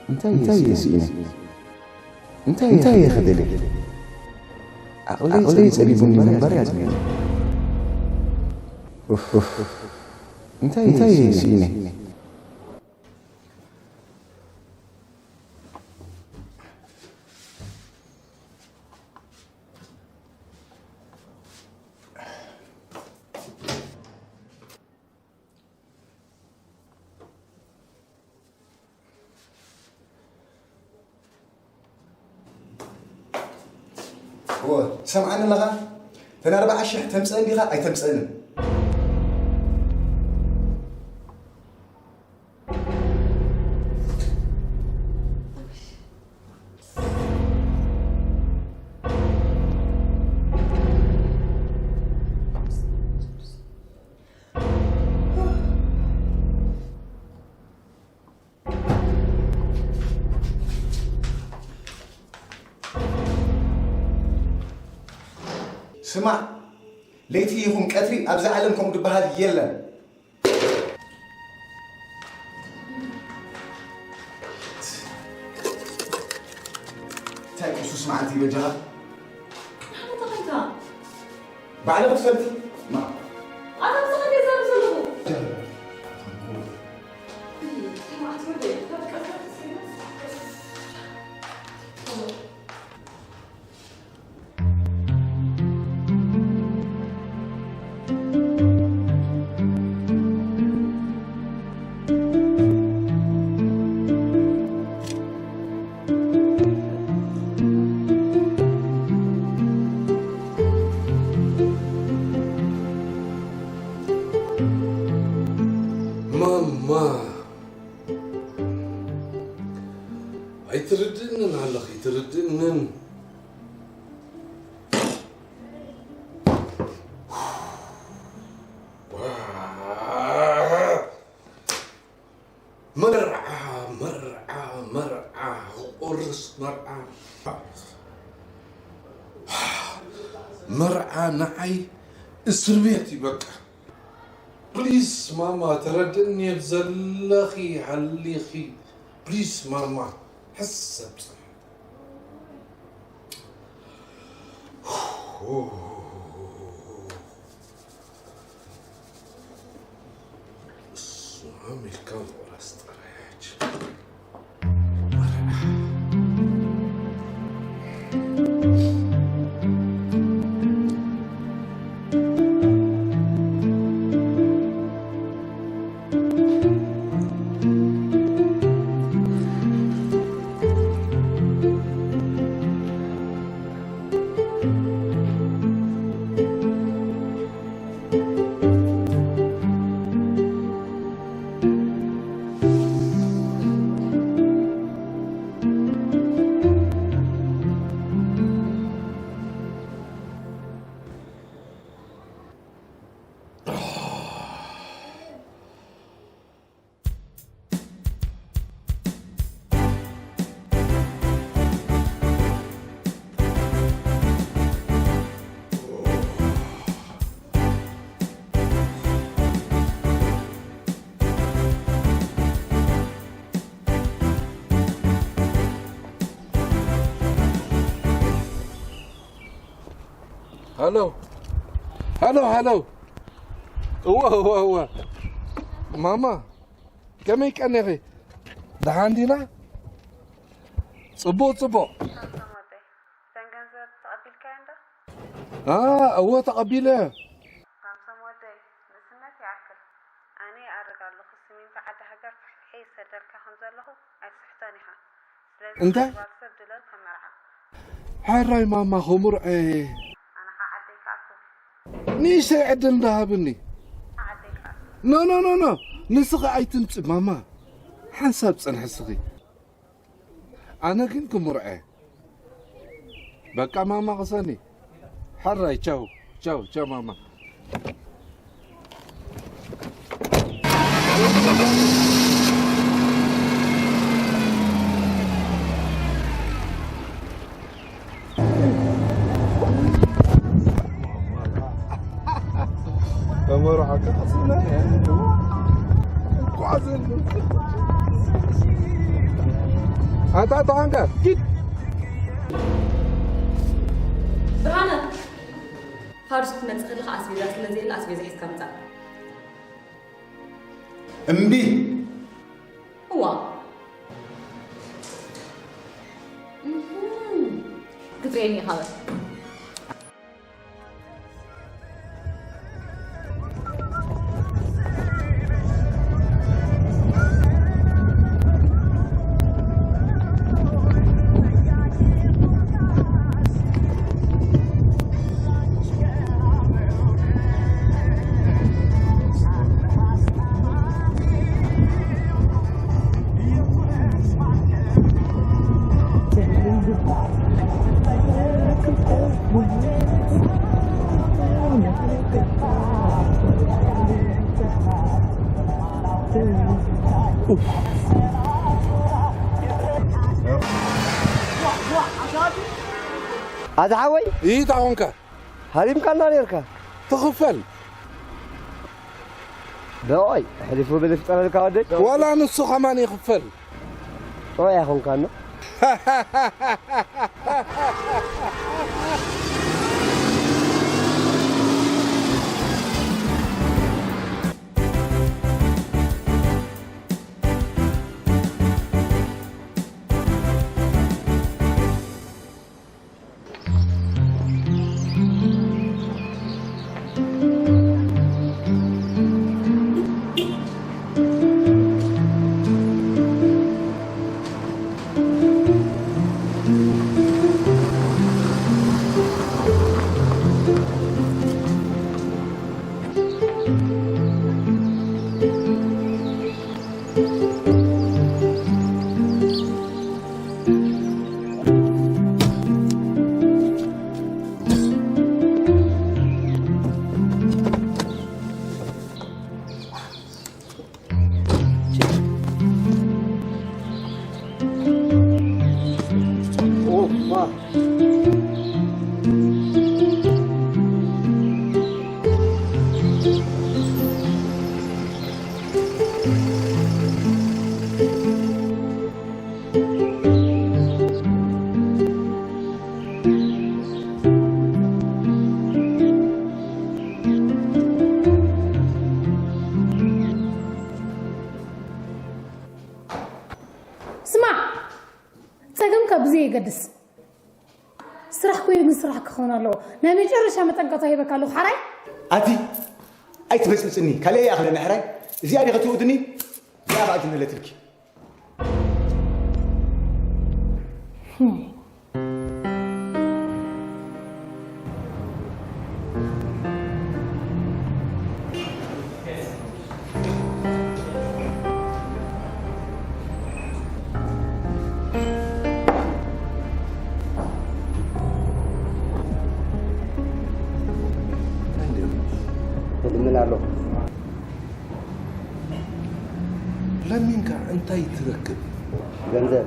እንታይ እየ ስኢነ? እንታይ እየ ክደሊ? ዓቕለይ ጸቢቡኒ ምንባር እያ ዝመርጽ። ኡፍ፣ ኡፍ። እንታይ እየ ስኢነ? እወ፣ ትሰምዓኒ ኣለኻ? እተን ኣርብዓ ሽሕ ተምጽአን ዲኻ ኣይተምጽአንን? ስማዕ፣ ለይቲ ይኹን ቀትሪ ኣብዚ ዓለም ከምኡ ዝበሃል የለን። እንታይ ቁሱስ መዓልቲ በጃኻ? ኣነ እንታይ ኮይንካ? ባዕልኺ ትፈልጢ? ማ? ኣነ ብዛዕባ ገዛ ዘለኹ። ማማ፣ ኣይትርድእንን ኣለኺ፣ ኣይትርድእንን። መርዓ፣ መርዓ፣ መርዓ፣ ክቁርስ መርዓ። መርዓ ንዓይ እስር ቤት እዩ በቃ። ፕሊስ ማማ፣ ተረድእኒ፣ ኣብ ዘለኺ ሃሊኺ። ፕሊስ ማማ፣ ሕሰብ ጽንሕ። እሱ ኣሜሪካ ምቑራስ ጥራይ። ሃሎ፣ ሃሎ፣ ሃሎ። እወ፣ እወ፣ እወ። ማማ፣ ከመይ ቀኒኺ? ደሓን ዲና? ጽቡቕ፣ ጽቡቕ። ሳምሶም ወደይ፣ እተን ገንዘብ ተቐቢልካየን ዶ? ኣ፣ እወ፣ ተቐቢለ። ሳምሶም ወደይ፣ ንእስነት ይኣክል። ኣነ ይኣርግ ኣለኹ፣ ስሚንቶ ዓዲ ሃገር ፍሕፍሐ ይሰደልካ ከም ዘለኹ ኣይትስሕቶን ኢኻ። ስለዚ እንታይ? ተግባር ሰብ ድለል ከም መርዓ። ሕራይ ማማ፣ ክምርዐ። ኣነ ኸዓ ዓደይ ክኣቱ። ንእሽተይ ዕድል እንዳሃብኒ። ዓደይ ክኣቱ። ኖ፣ ኖ፣ ኖ፣ ኖ። ንስኺ ኣይትምፂ ማማ። ሓንሳብ ፅንሒ እስኺ። ኣነ ግን ክምርዐ። በቃ ማማ ቅሰኒ። ሕራይ ቻው፣ ቻው፣ ቻው ማማ። ተመርዓካ ቀሲና እንኳዕ ዘንድሮ። ኣታ፣ ኣታ፣ ሓንካ፣ ኪድ። ብርሃነ፣ ፋርስ ክትመጽእ ከለኻ ኣስቤዛ ስለ ዘየለ ኣስቤዛ ሒዝካ ምጻእ። እምቢ። እዋ። እህም። ክትርእየኒ ኢኻ በል። ኣታ ሓወይ፣ ይታ ኾንካ ሃሪምካና ኔርካ። ትኽፈል። ብኦይ፣ ሕሊፉ ብል ይፍጠረልካ ወደይ። ዋላ ንሱ ከማን ይኽፈል። ኦይ ኣይኾንካን። ስማዕ፣ ጸገምካ ብዘይ የገድስ። ስራሕ ኮይኑ ግን ስራሕ ክኸውን ኣለዎ። ናይ መጨረሻ መጠንቀቕታ ሂበካ ኣለኹ፣ ሓራይ። ኣቲ ኣይትበጽብጽኒ፣ ካልእ ይኣኽለኒ፣ ሕራይ። እዚኣ ዲኺ ትእውድኒ? እዚኣ ኸኣ ትንለትልኪ። ይልምን ኣሎ። ለሚንካ እንታይ ትረክብ? ገንዘብ።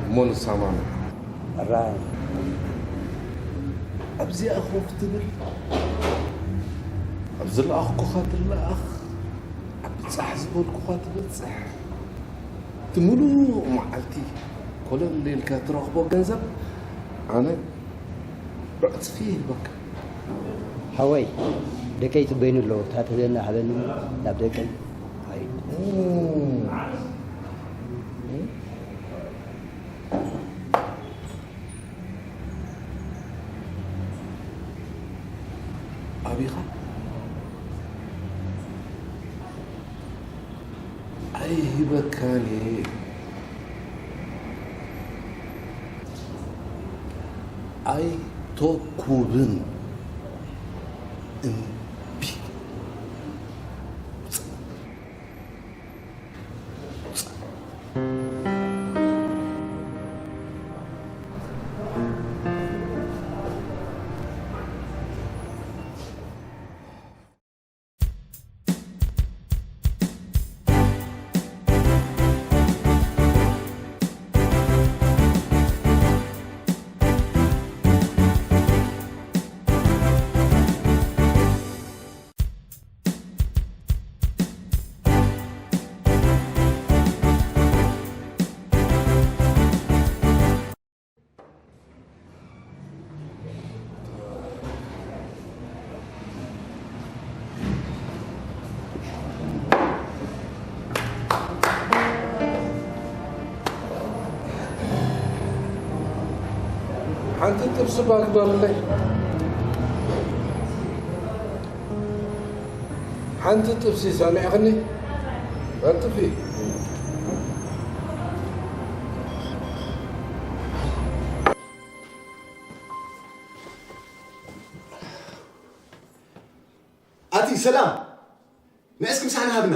እሞ ንሳ ማን? ሕራይ። ኣብዚኣ ኮፍ ትብል፣ ኣብ ዝለኣኽኩኻ ትለኣኽ፣ ኣብ ብጻሕ ዝበልኩኻ ትበጽሕ። እቲ ምሉእ መዓልቲ ኮለል ኢልካ ትረኽቦ ገንዘብ ኣነ ብዕጽፊ ይህበካ። ሓወይ፣ ደቀይ ይጽበዩኒ ኣለዉ። እታ ትህበና ሃበኒ፣ ናብ ደቀይ። ኣይ። ኣቢኻ? ኣይህበካን እየ። ኣይተኩብን። እምቢ። ሓንቲ ጥብሲ እባ ግበርለይ። ሓንቲ ጥብሲ ሰሚዕኽኒ? ቀልጥፊ። ኣቲ ሰላም፣ ንእስኪ ምሳና ሃብና።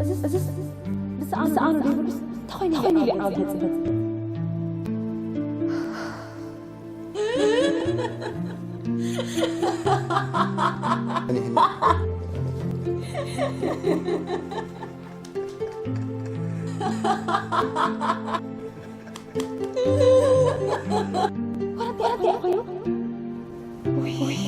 እዝስ፣ እዝስ፣ ብሰኣኑ፣ ብሰኣኑ ደይብሉስ፣ ተኾይኑ፣ ተኾይኑ ኢሉ ኢሉ ዓወት የጽበጽ። ወረደ፣ ወረደ ኮይኑ። ውይ።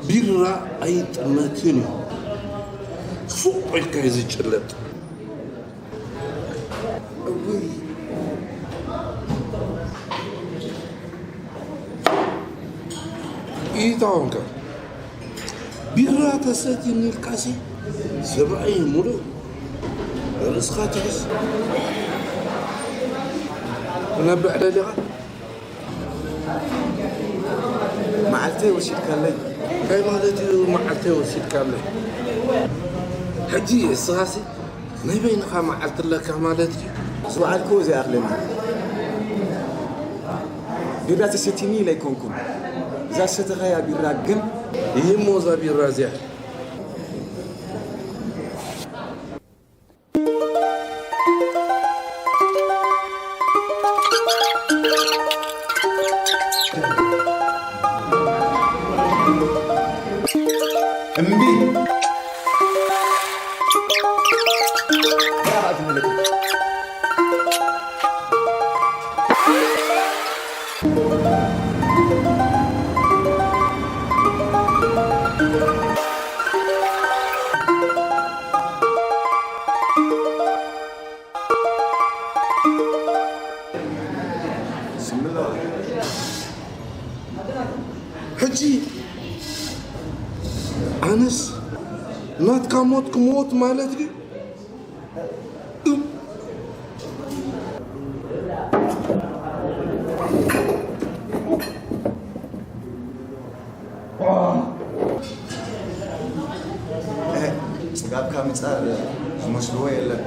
ቢራ ኣይጥመትን እዩ። ሱቕ ኢልካ እዩ ዝጭለጥ። እውይ። ኢታውንከ ቢራ ተሰትይኒ ኢልካሲ ሰብኣይ ሙሉእ ርእስኻ ትሕዝ። ክነብዕ ደሊኻ? መዓልተይ ወሲድካለይ። እንታይ ማለት እዩ መዓልተይ ወሲድካለይ? ሕጂ እስኻሲ ናይ በይንኻ መዓልቲ ኣለካ ማለት እዩ? ዝወዓልክዎ ዘይኣኽለኒ። ቢራ ተሰትይኒ ኢለ ኣይኮንኩን። እዛ ዝሰተኻያ ቢራ ግን ይህሞ እዛ ቢራ እዚኣ። እምቢ። ሕጂ ኣነስ ናትካ ሞት ክሞት ማለት ድዩ? ጽጋብካ ምጻር ዝመስልዎ የለን።